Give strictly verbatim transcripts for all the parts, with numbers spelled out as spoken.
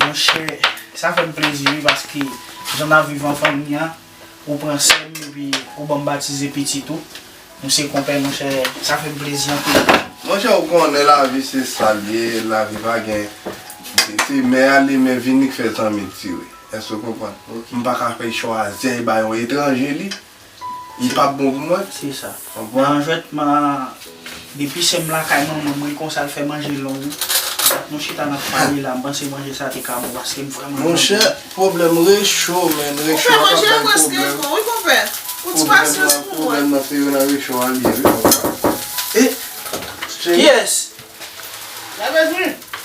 Monchè, sa fè m plezi wi, paske jan n ap viv an fanmi an, ou pran sè m epi ou ban m batize pitit ou. Nou se konpè, monchè, sa fè m plezi anpil. Monchè, ou konnen lavi se sa l ye, lavi pa gen, se, se men ale men vini k fè zanmi tire. Èske w konprann? M pa ka fè chwazi bay yon etranje li. Li p ap bon pou mwen. Se sa. Konprann? Nan jwèt ma, depi sè m lakay manman mwen konsa l fè manje long wi. Dat nou chita n ap pale la, m panse manje sa te ka bon paske m vrèman Monchè, pwoblèm recho, men recho Konpè, ap manje bay an prèske pwoblèm. Bon wi, konpè. Ou ti Pwoblèm pasyans nan, pou mwen. Pwoblèm nan se yo nan recho a l ye wi, konpè. E, cheri. Kiyès?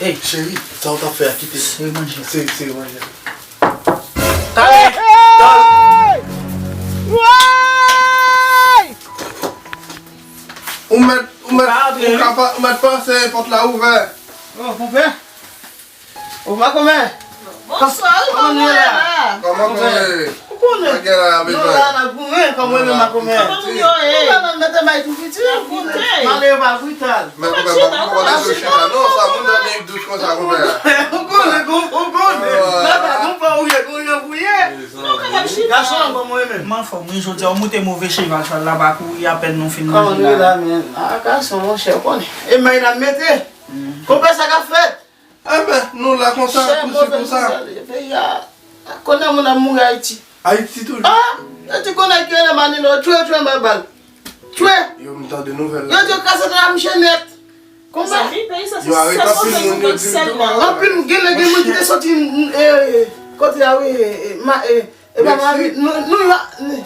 Hey. Cheri, sa w t ap fè a kite. Sere manje. Sere, sere manje. Talè. Talè. Ou mèt, ou mèt, ou ka pa, ou mèt panse pòt la ouvè. Oh, konpè. Ou pa konpè. Bonswa, wi, kòman w ye la? Kòman w ye? Ou konnen. Bagay la, nou la, n ap goumen, kòman w ye menm, kòman w ye? Kòman moun yo ye? Nou la, n ap mete may tou piti, ou konnen. Malere pa brital. Men konpè, pa, pa, pa, pa, chita, non, sa moun nan gen dous konsa, konpè. Ou konnen, ou konnen. Nan ka, nou pa ou ye, nou ye pou ye. Gason an, kòman w ye menm? M anfòm, wi, jodi a, ou moute move cheval, chwal la pa kouri, apèn nou fin manje la. Kòman nou ye la, men? A, gason, monchè, ou konnen. E may n ap mete. Konpè, sa k ap fèt? Enben, nou la konsa, pou si pou sa. Peyi a, konnen moun ap mouri Ayiti. Ayiti toujou. Ah, yo di konnen ki rele Manilo, tchwe, tchwe, anba bal. Tchwe. Yo, m tande nouvèl la. Yo di yo kraze tèt a misye nèt. Konpè. Yo arete anpil moun, yo di m tou pa. Anpil, gen lè gen moun ki te soti, eh, kote a, wi, eh, ma, eh, E pa mari, nou, nou, nou,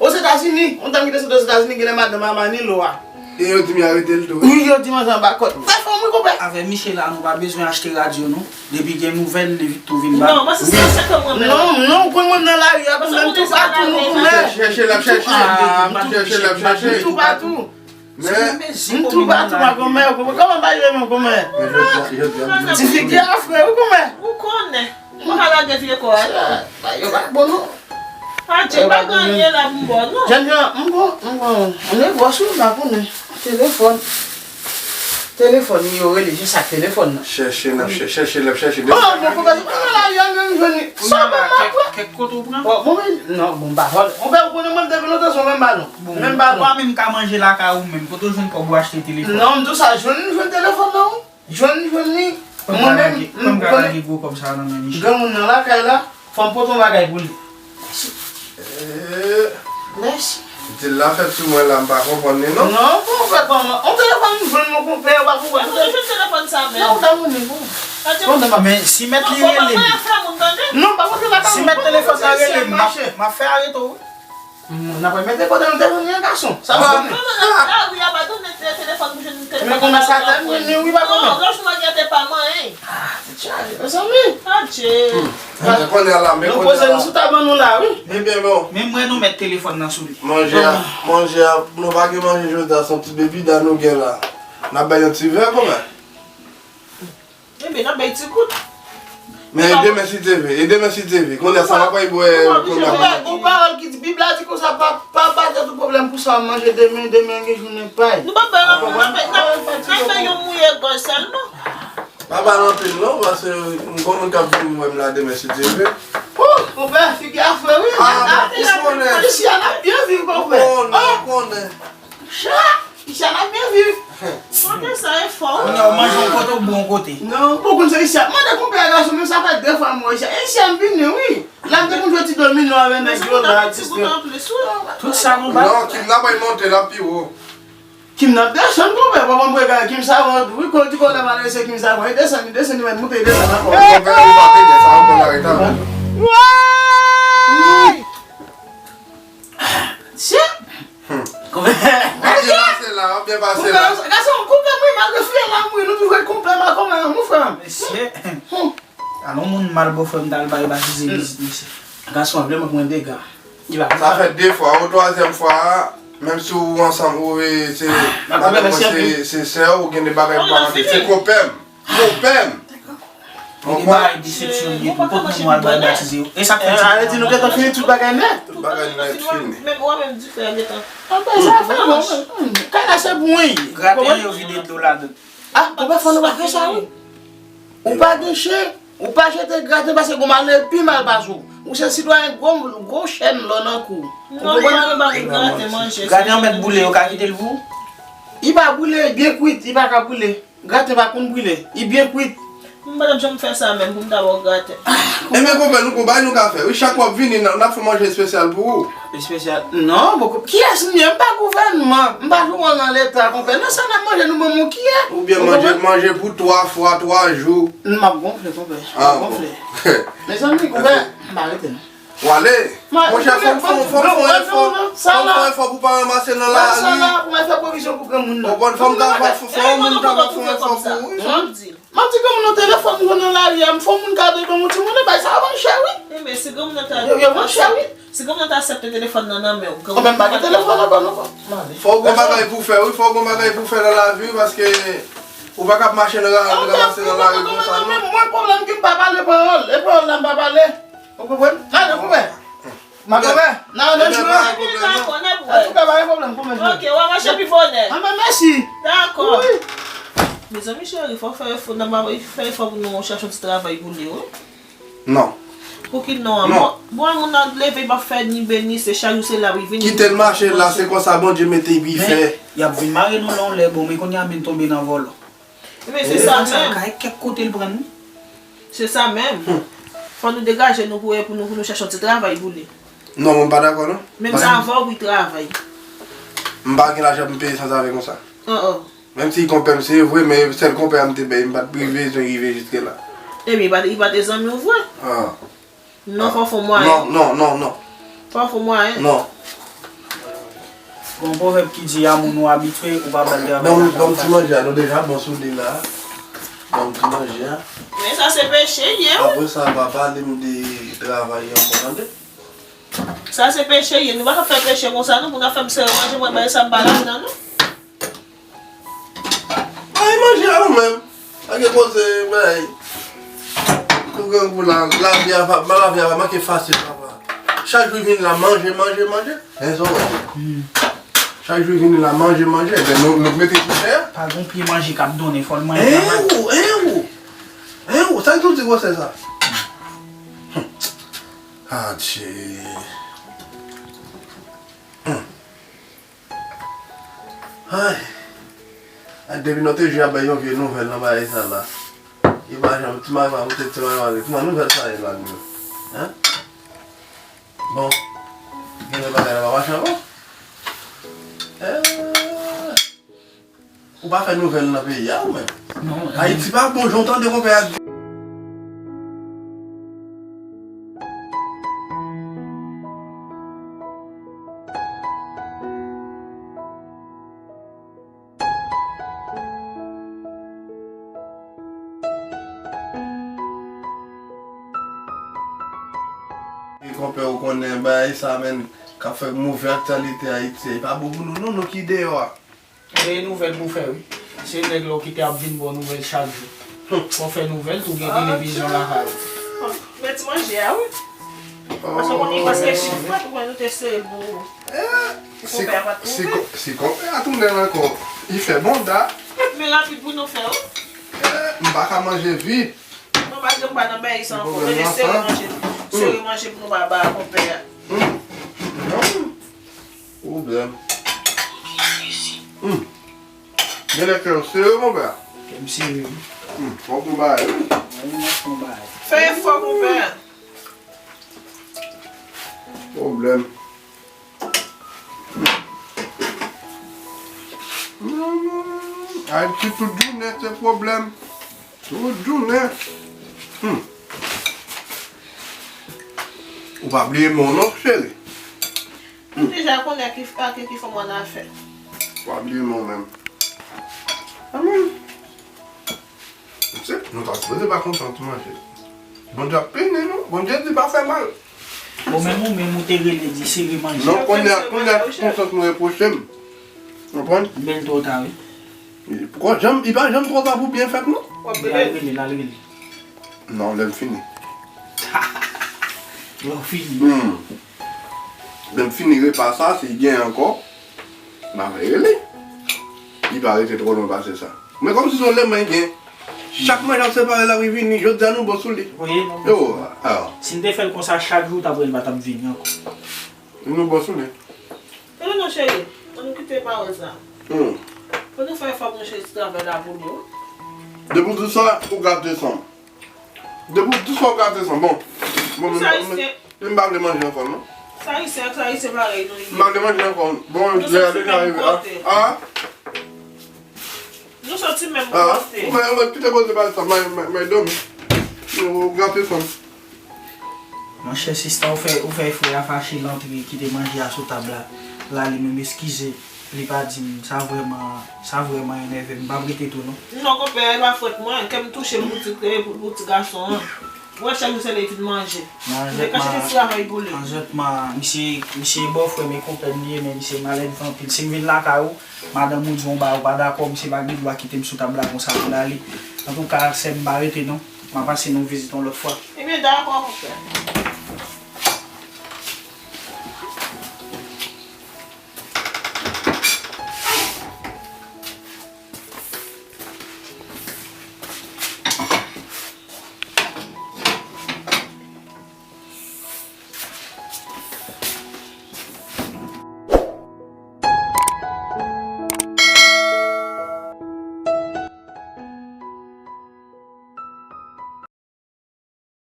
Ozetazini, yon dam ki te sot Ozetazini, genlè madanm a Manilo a. E yo di m yo arete l tou, wi. Wi, yo di m antre anba kòd. Fè fòm, wi, konpè. Avè misye la, nou pa bezwen achte radyo, non. Depi gen nouvèl, li tou vin ba. Non, mwen se sa, se ke mwen menm. Non, non, ou konn mwen nan lari a, konpè, m toupatou, nou konpè. Chèche, l ap chèche. Ah, m toupatou. M toupatou, ma kòmè, ou konpè. Kòman bagay yo menm, kòmè? Ti figi a fre, ou konpè. Ou konnen. Ou pa ka lage vye kò a. Sa, yo pa bon, non. Adje, pa gen anyen la pou m ba w, non. Jènjan, m bon, m bon. Ann e gòch, wi, m pa konnen. Telefòn. Telefòn, yo rele, se sa, telefòn nan. Chèche, n ap chèche, chèche, l ap chèche. Oh, non, konpè, se pa la, yo menm jwenn li. Sa, bon, m ap pran. Kèk kote ou pran? Oh, bon, men, non, bon, m pa vòlè. Konpè, ou konnen mwen, depi lontan, se yon menm balon. Bon, menm balon. Ou pa menm ka manje lakay ou menm. Kote w jwenn kòb ou achte telefòn? Non, m di w sa, jwenn, jwenn telefòn nan, wi. Jwenn, jwenn li. Mwen menm, m konnen granmoun nan lakay la, fò m pote yon bagay pou li. Mèsi. Di l la fèt sou mwen la, m pa konprann li, non. Non, pou w fè kòman? On telefòn m jwenn, mon konpè, ou pa konprann. Ou jwenn telefòn sa menm? Non, ou ta konnen, bon. Men si mèt li rele m. Non, pa konprann la. Si mèt telefòn sa rele m, m ap, m ap fè arete w, wi. N ap remete kote nou te jwenn li an, gason. Sa va. Kòman nan lari a pa donnen te-, telefòn pou jwenn telefòn? Men kòman sa te vini, wi, pa kòman? Non, lòjman gen te pa manyen. Ah, tèt chaje, mezanmi. Adje. Men kounye a la, men kounye a la. Nou poze nou sou tab nou la, wi. Ebyen, bon. Men mwen nou met telefòn nan sou li. Manje a, manje a, nou pa gen manje jodi a, se yon ti bebida nou gen la. N ap bay yon ti vè, kòman? Ebyen, n ap bay ti gout. Men e demen si Dye vle, e demen si Dye vle. Kounye a sa m ap pral bwè, kounye a. Gon pawòl ki di, Bib la di konsa, pa, pa ba tèt ou pwoblèm pou sa w ap manje demen, demen gen jounen pay. Nou p ap bay, n ap, n ap, n ap fè yon mouye gòj sèlman. Pa ba l anpil non, paske m gon moun k ap vin wè m la demen si Dye vle. Ou, konpè, figi a fre wi. Ah, ou konnen. Isi a n ap byen viv, konpè. Ou konnen, ou konnen. Cha! Isi a n ap byen viv. Kote sa e fò. Kounye a w manje yon kote, w bwè yon kote. Non, ou konn se isi a. Mande konpè a gason, men sa fè de fwa m wè isi a. E isi a m vini, wi. La m te konn jwe ti domino avè nèg yo la, ti gout an plis, wi. Tout sa nou bay. Non, Kim nan pral monte, l ap pi wo. Kim nan ap desann, konpè. Papa m wè Kim Savant, wi, kò di kò lè malere se Kim Savant. Li desann, li desann, li mèt monte, li desann ankò. Konpè, ou pa pede, sa ankò la, rete avè l. Woy! Tchè! Hmm. Konpè. W ap byen pase la, w ap byen pase la. Gason, konpè mwen, malgre fiyèl la mouri, nou toujou ret konpè, m a konpè, mon frè. Mesye. Hmm. Alon moun mal bòfrè m t al bay batize vizit, mesye. Gason an vle mwen pou mwen dega. Sa fè de fwa, o twazyèm fwa a, menm si ou ansanm, ou, e, se, madanm mwen se, se sè w, ou gen de bagay pou pa mande. Se konpè m. Konpè m. Gen de bagay desepsyon li ye tou, kot moun w al bay batize yo. E sa k fè ti. Ale di nou gentan fini tout bagay nèt. Tout bagay nèt fini. Menm, ou menm dife a gentan. Anben, sa fè bon. Kay la se pou mwen. Graten yo vide dlo ladan. Ah, konpè, fò nou pa fè sa, wi. Ou pa gen chen. Ou pa jete graten paske gon malere pi mal pase w. Ou se sitwayen gwo, gwo chèn lò nan kou w. Ou konprann? Graten anmèt boule, yo ka kite l pou ou? Li pa boule, li byen kwit, li pa ka boule. Graten pa konn brile, li byen kwit. M pa t ap janm fè sa menm pou m ta ba w graten. Ebyen, konpè, nou gon bagay nou ka fè. Wi, chak w ap vini, n ap, n ap fè manje espesyal pou ou. Espesyal? Non, poko. Kiyès m ye? M pa gouvènman. M pa jouran nan Leta, konpè. Nan sa n ap manje, nou ban m yon kiyè. Oubyen manje, manje pou twa fwa, twa jou. M ap gonfle, konpè. M ap gonfle. Mezanmi, konpè, m pa rete non. W ale. Monchè, fò m fè yon efò. Fò m fè yon efò pou pa ranmase nan lari. Sa la pou mwen fè pwovizyon pou granmoun nan. Ou konprann? Fò m ta fè, fò yon moun ta fè yon efò pou ou. M ap di granmoun nan telefòn mwen nan lari a, m fè yon moun kado ban mwen timoun, bay sa yo vann chè wi. Ebyen, si granmoun nan ta, yo vann chè wi. Si granmoun nan ta aksepte telefòn nan nan men w, granmoun nan pa gen telefòn ankò non. Fò w gon bagay pou fè wi, fò w gon bagay pou fè nan lavi wi, paske ou pa ka ap mache nan lari, ranmase nan lari konsa non. Mwen pwoblèm ki m pa pale pawòl, e pawòl la m pa pale. Ou konprann? Gade, konpè. Makonbè, n a nan jwe. Antouka, pa gen pwoblèm, konbè jwe. Ok, w a mache pi bonè. Anben, mèsi. Dakò. Wi. Mezanmi cheri, fò fè efò, n a fè efò pou nou chache yon ti travay pou li, wi. Non. Pouki non an? Bon, bon, moun nan leve, pa fè ni beni, se chak jou se la, wi, vini. Kite l mache la, se konsa Bondye mete l pou l fè. Men, y ap vin mare nou lè yon lè, bon, men kounye a men tonbe nan vòlò. Ebyen, se sa menm. Kay kèk kote l pran nou. Se sa menm. Fò nou degaje nou pou, pou nou, pou nou chache yon ti travay pou li. Non, mwen m pa dakò non. Menm jan avè w pou l travay. M pa gen lajan pou m peye sanzave konsa. Oh, oh. Menm si konpè m se vre, men sèl konpè a m te bay, m pa t bezwen rive jiske la. Ebyen, li pa t, li pa t zanmi w vre? Ah. Non, fò fè mwayen. Non, non, non, non. Fò fè mwayen. Non. Gon pwovèb ki di, a moun ou abitye, ou pa ba l travay. Ban m, ban m ti manje a, nou deja bon sou li la. Ban m ti manje a. Men sa se peche l ye, wi. Apre sa, pa pale m de travay ankò, tande? Sa se peche l ye. Nou pa ka fè peche konsa, non, pou n ap fè m sere manje, mwen bay sa m pa ladan, non. Ay, manje a ou menm. Pa gen koze, bay. Kou grangou la, lavi a pa, lavi a pa manke fasil, papa. Chak jou vini la, manje, manje, manje. Hein, sa w wè? Chak jou vini la, manje, manje. Ebyen, nou, nou mete sou tè. Pa gon pye manje k ap donnen, fò l manje travay. Hein, ou, hein, ou. Hein, ou, sa k tou di gwosè sa? Adje. Ay. Ay, depi nou te jwe ap bay yon vye nouvèl nan bagay sa la. Li pa janm, ti mari pa pote ti mari pa pote. Kòman nouvèl sa ye la, menm? Hein? Bon. Gen lè bagay la pa mache ankò? Eh. Ou pa fè nouvèl nan peyi a, ou menm? Non, Ayiti pa bon, jan w tande konpè a. E konpè, ou konnen bagay sa, menm, k ap fè move aktyalite Ayiti a, e pa bon pou nou, non, nou ki deyò a. Gen nouvèl pou fè, wi. Se nèg la w kite ap vin ba w nouvèl chak jou. Fò w fè nouvèl tou, gen televizyon lakay ou. Mèt manje a, wi. Paske w konnen, paske si fwèt, ou konnen nou te sere pou, pou konpè a pa t twouve. Si konpè a tounen ankò, li fè bonda. Men rapid pou nou fè, wi. M pa ka manje vit. Non, paske m pa nan bagay sa ankò. Mete sere manje, sere manje pou nou pa ba konpè a. Pwoblèm. Hmm. Genlè kè w sere, konpè. Kè m sere, wi. Hmm, fò w gon bagay, wi. Wi, m ap gon bagay. Fè efò, konpè. Pwoblèm. Hmm. Ayiti tout jounen se pwoblèm. Tout jounen. Hmm. Ou pa bliye men w non, cheri. Ou deja konnen ki, a ki, ki fè mwen afè. Ou pa bliye men w menm. Amèn. Se, nou ta sipoze pa kontan tou, manje. Bondye ap pini nou. Bondye di pa fè mal. Bon, menm ou menm ou te rele di sere manje. Non, kounye a, kounye a, kontan nou repwoche m. Konprann? Men l twò ta, wi. Li poko janm, li pa janm twò ta pou byen fèt, non. W ap rele l? Al rele l, al rele l. Non, lè m fini. Lè w fini. Hmm. Lè m fini repa sa, si gen ankò, m a rele. Li pa rete twò lwen pase sa. Men kòmsi se yon lè mwen gen. Chak manje ap separe l ap revini. Jodi a nou bon sou li. Wi. Yo, a. Si n te fè l konsa chak jou, w t ap wè l pa t ap vini ankò. Nou bon sou li. Tande non cheri, ann kite pawòl sa. Hmm. Fò nou fè efò pou nou cheri ti travay la pou nou. Depi w di sa, ou gate san. Depi w di sa, ou gate san. Bon. Bon, men, men, men m pa vle manje ankò, non. Sa ayisyen ak sa ayisyen parèy nou ye. M pa vle manje ankò. Bon, lè a deja rive. Ah, ah. Nou soti menm kote. Ou mwen kite koze bay sa, may, may, may dòmi. Ou gate san. Monchè, sista, ou fè, ou fè frè a fache, l antre, kite manje a sou tab la. La, li menm eskize, li pa di m, sa vrèman, sa vrèman enève m, m p ap rete tou, non. Non, konpè, e pa fòt mwen, kè m touche pou ti, pou ti gason an. Ou wè chak jou se li vin manje. M te ka chèche ti travay pou li. Anjètman, misye, misye bòfrè m e konpè m li ye, men misye malènèt anpil. Si m vin lakay ou, madanm ou di yon bagay ou pa dakò, misye pa gen dwa kite m sou tab la konsa pou l ale. Antouka, sè m, m pa rete non. M a pase nou vizit yon lòt fwa. Ebyen, dakò, konpè.